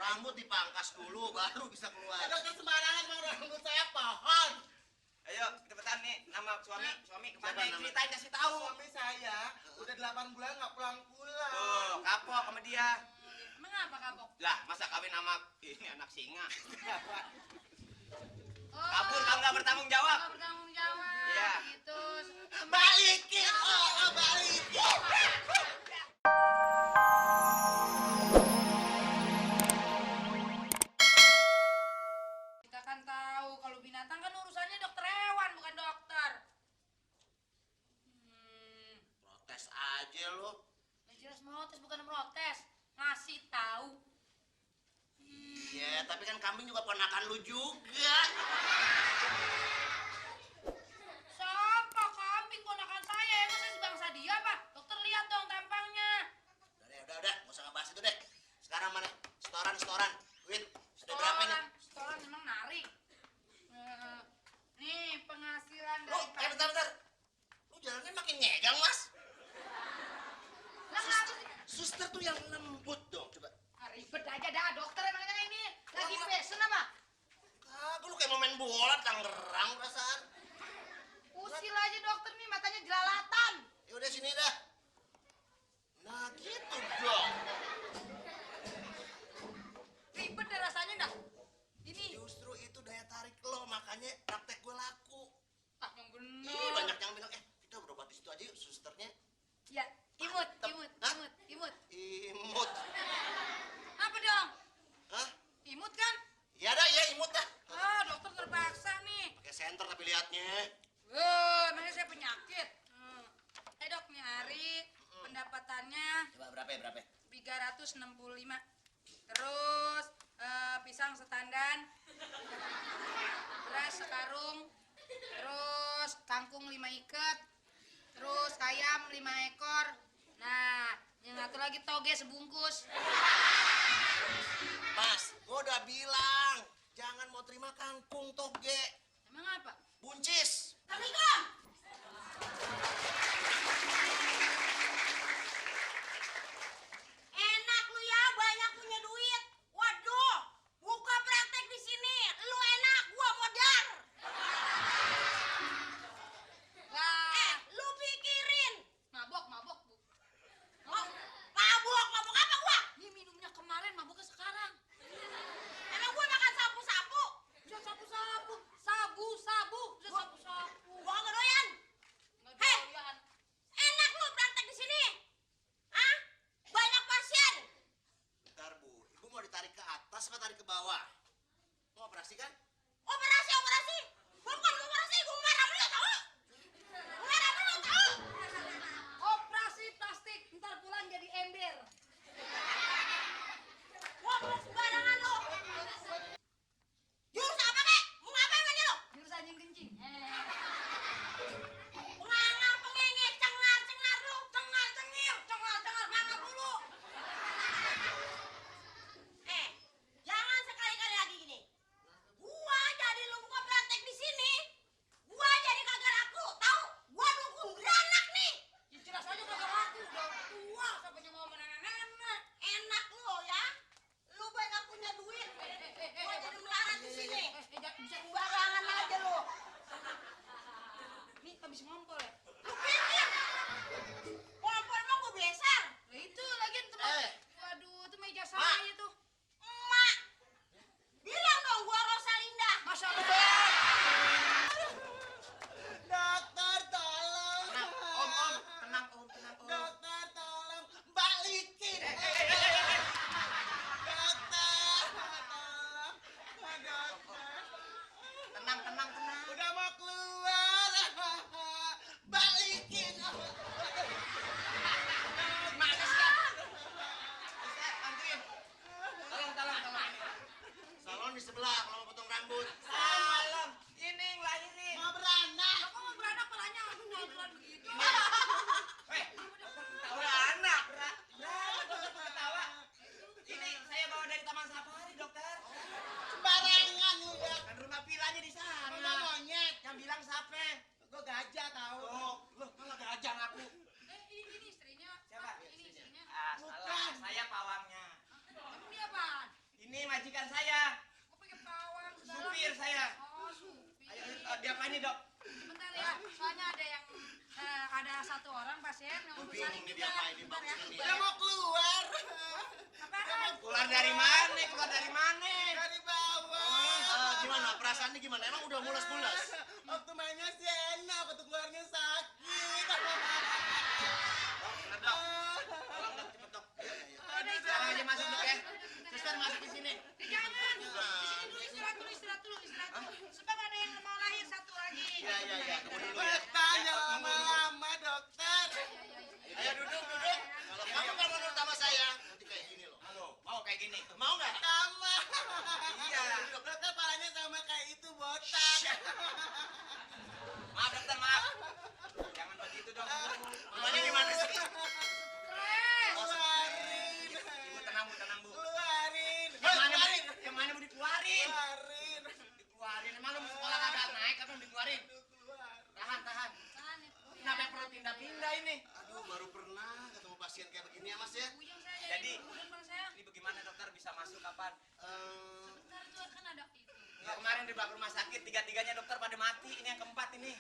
Rambut dipangkas dulu baru bisa keluar. Dokter sembarangan bang, rambut saya pohon. Ayo cepetan nih, nama suami kemana? Siapa nama? Ceritain, kasih tahu. Suami saya udah 8 bulan nggak pulang-pulang. Tuh, kapok sama dia. Emang apa kapok? Lah, masa kawin sama ini anak singa? Oh, Kabur kalau nggak bertanggung jawab. nggak bertanggung jawab. Iya. Gitu. Balikin, balikin. Kita kan tahu kalau binatang kan urusannya dokter hewan bukan dokter. Protes aja lo. Nah, jelas protes bukan protes, ngasih tahu. Iya, tapi kan kambing juga ponakan lu juga. Siapa kambing ponakan saya? Emang saya sebangsa dia apa? Dokter lihat dong tampangnya. Udah, nggak usah ngebahas itu deh. Sekarang mana? Setoran. Duit sudah berapa nih? Setoran emang narik. Nih penghasilan Lu, dari bentar. Lu jalannya makin nyegang, Mas. Lah kenapa sih? Suster tuh yang lembut dong, coba. Ribet aja dah dokter emangnya ini lagi pesen apa? Kagak lu kayak mau main bola Tangerang perasaan. Usil aja dokter nih matanya jelalatan. Ya udah sini dah. Nah, gitu dong. Ribet deh rasanya dah. Ini Justru itu daya tarik lo, makanya praktek gue laku. yang bener. Ih, banyak yang bilang, kita berobat di situ aja yuk, susternya. Ya, imut. Hah? Imut. Apa dong? Hah? Imut kan? Ya dah, ya imut dah. Ah, dokter terpaksa nih. Pakai senter tapi lihatnya. Emangnya saya penyakit. Dok, nih hari pendapatannya Coba berapa? 365. Terus pisang setandan, beras sekarung, terus kangkung 5 ikat, terus ayam 5 ekor. Nah, yang satu lagi toge sebungkus. Mas, gue udah bilang, jangan mau terima kangkung toge. Emang apa? Buncis. Assalamualaikum. Enak lu ya, banyak punya duit. Waduh, buka praktek di sini. Lu enak, gua modar. Wah, Lu pikirin. mabok, Bu. Oh, mabuk apa gua? Ini minumnya kemarin, maboknya sekarang. Emang gua makan sapu-sapu? Bisa sabu-sabu. Bisa sabu-sabu. Gua nggak doyan. Nggak Hei! doyan. Enak lu praktek di sini. Hah? Banyak pasien. Bentar, Bu. Ibu mau ditarik ke atas apa tarik ke bawah? Mau operasi kan? Operasi. Bukan operasi, gua marah lu tahu. Marah lu tahu. Operasi plastik, ntar pulang jadi ember. Ngomong sembarangan lu. Jurus apa kek? Mau ngapain aja lu? Jurus anjing kencing. Pengangar, pengenge, cengar lu. Cengar, ngangap dulu. Jangan sekali-kali lagi gini. Gua jadi lu buka praktek di sini. Gua jadi kagak laku, tahu? Gua dukung beranak nih. Ya jelas aja kagak laku, udah tua, siapanya mau nenek-nenek. Enak lu ya. Lu banyak punya duit. Gua jadi melarat di sini. Bisa Sembarangan aja lu. Nih habis ngompol ya. Lu pikir kompor emang gua beser? Nah itu lagian tuh. Waduh, itu meja Ma. saya tuh. Emak. Bilang dong gua Rosalinda. Masya Allah. Dokter tolong. Tenang, Om. Dokter tolong balikin. Dokter tolong. Dokter. Tenang. Udah mau keluar. Balikin. Mana sih? Bisa bantuin. Tolong. Salon di sebelah kalau mau potong rambut. Salam. Ini ngelahirin. Mau beranak. Kok mau beranak palanya langsung jalan begitu? Weh, dokter tahu badan saya. Kok pakai pawang segala? Supir saya. Oh, supir. Ayo, diapain nih, Dok? Sebentar ya, soalnya ada yang ada satu orang pasien yang Gue mau bingung salin nih juga. dia apain nih Sebentar ya. bang ini. Udah mau keluar. Apaan? Keluar dari mana? Keluar dari mana? Dari bawah. Gimana perasaannya gimana? Emang udah mules-mules? Waktu mainnya sih enak, waktu keluarnya sakit. Dok, tolong Dok, cepet Dok. Aduh, Sekarang aja masuk Dok ya. Suster masuk di sini. Jangan. Di sini dulu istirahat dulu, istirahat dulu. Sebab ada yang mau lahir satu lagi. Iya. Tunggu dulu ya. Tanya lama-lama dokter. Ayo duduk. Kalau kamu nggak mau nurut sama saya, nanti kayak gini loh. Halo, mau kayak gini? Mau nggak? Sama. Iya. Dokter palanya sama kayak itu botak. Maaf dokter, maaf. Jangan begitu dong. Rumahnya di mana sih? Stres. Keluarin. Ibu tenang Bu. Keluarin. Yang mana mau dikeluarin? Keluarin. Dikeluarin. Emang lu mau sekolah kagak naik, apa mau dikeluarin? Tahan. Tahan, Kenapa perlu pindah-pindah ini? Aduh, baru pernah ketemu pasien kayak begini ya mas ya. Puyeng saya Jadi- puyeng bang saya. Ini bagaimana dokter bisa masuk kapan? Sebentar tuh kan ada itu. Enggak, kemarin dibawa ke rumah sakit, tiga-tiganya dokter pada mati. Ini yang keempat ini.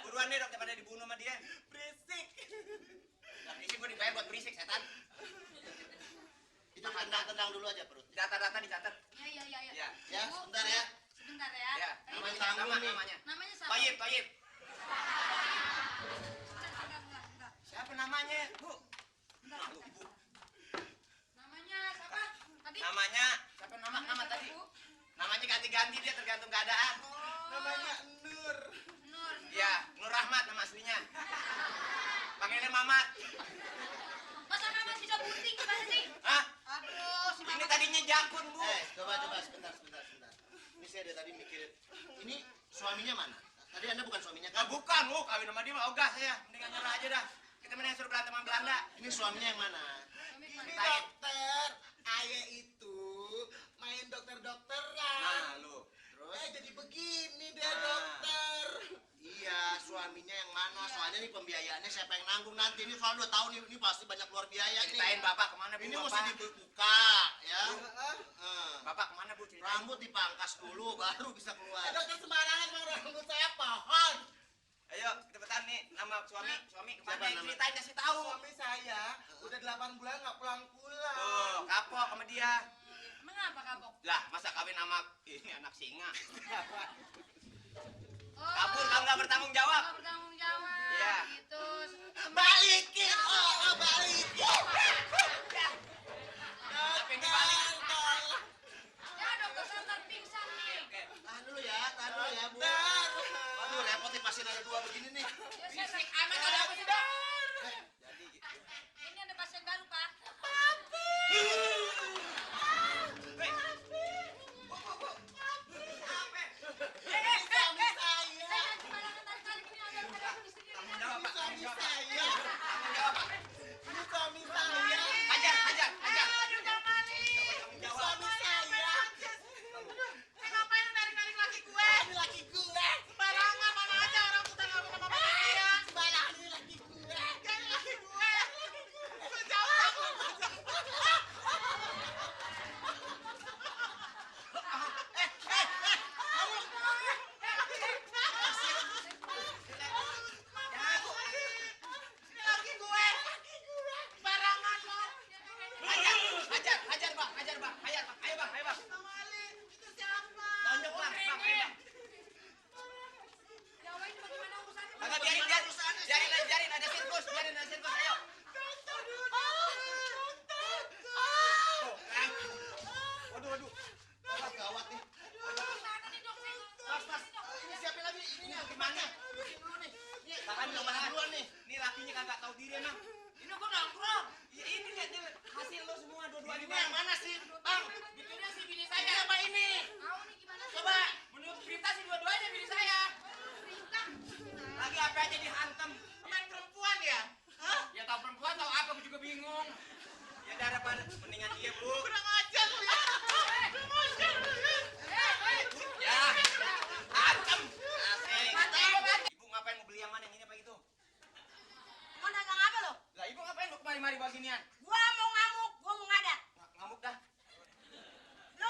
Buruan nih dokter pada dibunuh sama dia. Berisik. Nah, berisik gue dibayar buat berisik, setan. Itu tendang dulu aja perut. Data-data dicatat. Iya. Ya. Ya, sebentar ya. Sebentar ya. Ya. Namanya Nama tanggung nih. namanya. Namanya siapa? Toyib. Bentar. Siapa namanya? Bu. Malu, Ibu. Namanya siapa? Tadi? Namanya siapa nama tadi? Bu? Namanya ganti-ganti dia tergantung keadaan. Namanya Nur. Nur. Iya, Nur Rahmat nama aslinya. Panggilnya Mamat. Masa Mamat bisa bunting gimana sih? Hah? Aduh, si Ini Mamat. tadinya Jakun, Bu. Coba sebentar. Ini saya dari tadi mikirin. Ini suaminya mana? Tadi Anda bukan suaminya Ah, kan? bukan, Bu. Kawin sama dia mah ogah saya. Mendingan nyerah aja dah. Kita mendingan suruh berantem sama Belanda. Ini suaminya yang mana? Amit Ini mana? Tain. dokter. Ayah itu main dokter-dokteran. Nah, lu. Terus? Jadi begini deh Nah. dokter. Iya, suaminya yang mana? Soalnya nih pembiayaannya siapa yang nanggung nanti? Ini soal 2 tahun ini pasti banyak keluar biaya nih. Ceritain Bapak kemana, Bu? Ini Bapak? mesti dibuka ya. Heeh. Bapak kemana, Bu? Ceritain. Rambut dipangkas dulu baru bisa keluar. Dokter sembarangan bang, rambut saya pohon. Ayo, cepetan nih. Nama suami kemana? Siapa nama? Ceritain, kasih tahu. Suami saya udah 8 bulan nggak pulang-pulang. Tuh, kapok sama dia. Emang apa kapok? Lah, masa kawin sama ini anak singa? Oh, Kabur kalau nggak bertanggung jawab. oh, bertanggung jawab. Iya. Gitu. Balikin, balikin. Tapi yang dibalik. Tolong. Ya, dokter Santar pingsan nih. Oke. Tahan dulu ya, Bu. Dokter. Aduh, repot nih pasien ada 2 begini nih. Ya, saya Bisik amat ada apa sih, Dok? Jadi gitu. ini ada pasien baru, Pak. Hei. Bu. Apa? Ini suami saya. Saya sembarangan tadi kali ini ada istri. Tanggung jawab, Pak. Suami Tanggung jawab. saya. Tanggung jawab, Pak. Ini suami saya. Hajar. Aduh, Jamali. Tanggung jawab. Suami saya. Ngapain lu narik-narik laki gue? Ini laki gue. Sembarangan, mana aja orang udah nggak punya apa-apa dia. Sembarangan ini laki gue. Jadi laki gue. Sejauh aku. Laki gue. Sembarangan lo. Hajar, Bang. Ayo, Bang. Ayo, Bang. Itu siapa? Tonjok, Bang. Ayo, Bang. Ya Allah, ini bagaimana urusannya? Kagak biarin ada sirkus, ayo. Dokter. Tuh, kan. Waduh. Gawat nih. Sana nih, Dok. Mas. Ini siapa lagi? Ini yang Gimana? Beresin dulu nih. Ini Tahan yang mana duluan nih? Ini lakinya kagak tahu diri emang. Ini gua nongkrong. Ya ini lihat hasil lo semua dua-duanya. Ini yang mana sih? Bang, Bikinnya si bini ini apa ini? Mau nih gimana sih? Coba. Menurut berita sih dua-duanya bini saya. Perintah. Lagi apa aja dihantam. Pemain perempuan ya? Hah? Ya tahu perempuan tahu apa aku juga bingung. Ya daripada mendingan dia, Bu. Kurang ajar lu ya. Kurang ajar lu ya. Ya. Hantam. Asik. Ibu ngapain mau beli yang mana? Yang ini apa itu? Mau dagang apa lo? Lah, Ibu ngapain mau kemari-mari beginian? Gua mau ngamuk, gua mau ngadat. Ngamuk dah. Lo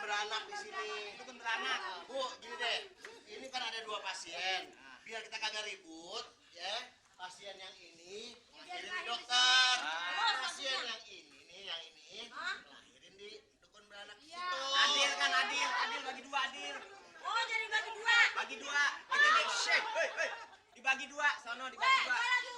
beranak di sini. Dukun beranak. Nah, Bu, gini deh. Ini kan ada 2 pasien. Biar kita kagak ribut, ya. Pasien yang ini lahirin di dokter. Pasien yang ini nih, yang ini lahirin di dukun beranak di Iya. situ. Adil kan adil, adil bagi 2 adil. Oh, jadi bagi dua. Bagi 2. Shh, hei. Dibagi 2, sono Weh, dibagi 2. gua lagi